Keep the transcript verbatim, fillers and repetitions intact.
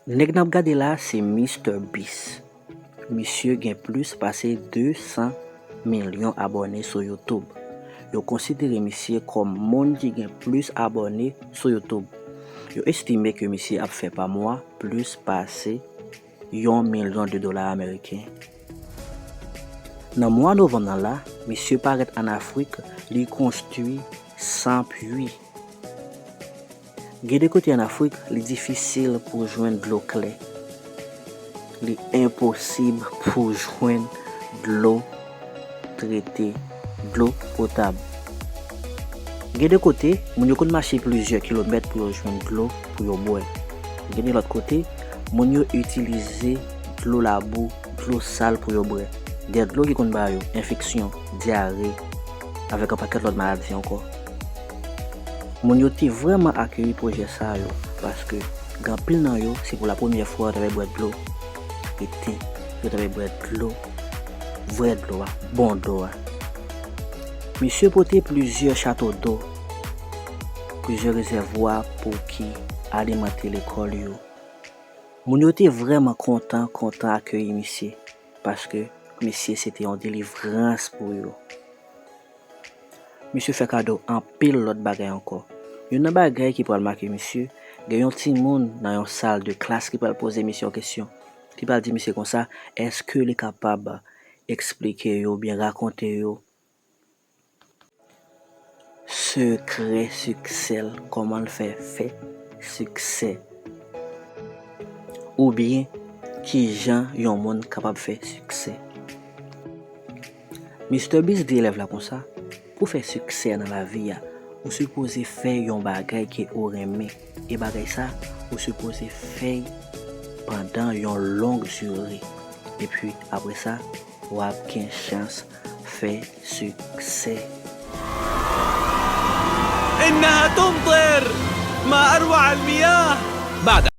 Nèg n ap gade la se Mister Beast. Misye gen plis pase de san milyon abòne sou YouTube. Yo konsidere misye kòm moun ki gen plis abòne sou YouTube. Yo estime ke misye ap fè pa mwa plis pase yon milyon de dola ameriken. Nan mwa novanm nan la, misye parèt ann Afrik, li konstwi san pwi. Gen de kote ann Afrik, li difisil pou jwenn dlo klè. Li enposib pou jwenn dlo trete, dlo potab. Gen de kote, moun yo konn mache plizyè kilomèt pou yo jwenn dlo pou yo bwè. Gen de lòt kote, moun yo itilize dlo labou, dlo sal pou yo bwè. De dlo ki konn ba yo enfeksyon, dyare, avèk yon pakèt lòt maladi ankò. Moun yo te vrèman akeyi pwojè sa yo, paske gen anpil nan yo, se pou la premyè fwa yo t ap bwè dlo. E te, yo t ap bwè dlo, vrè dlo a, bon dlo a. Misye pote plizyè chato do, plizyè rezèvwa pou ki alimante lekòl yo. Moun yo te vrèman kontan, kontan akeyi misye, paske misye se te yon delivrans pou yo. Misye fè kado anpil lòt bagay ankò. Youn nan bagay ki pral make misye, gen yon timoun nan yon sal de klas ki pral poze misye yon kesyon, ki pral di misye konsa, èske li kapab eksplike yo oubyen rakonte yo sekrè siksè l, kòman l fè fè siksè, oubyen kijan yon moun kapab fè siksè. Mister Beast di elèv la konsa, pou fè siksè nan lavi a, ou sipoze fè yon bagay ke ou renmen. E bagay sa, ou sipoze fè l pandan yon long dire. Epi, apre sa, w ap gen chans fè siksè. إنها تمطر. ما أروع المياه. بعد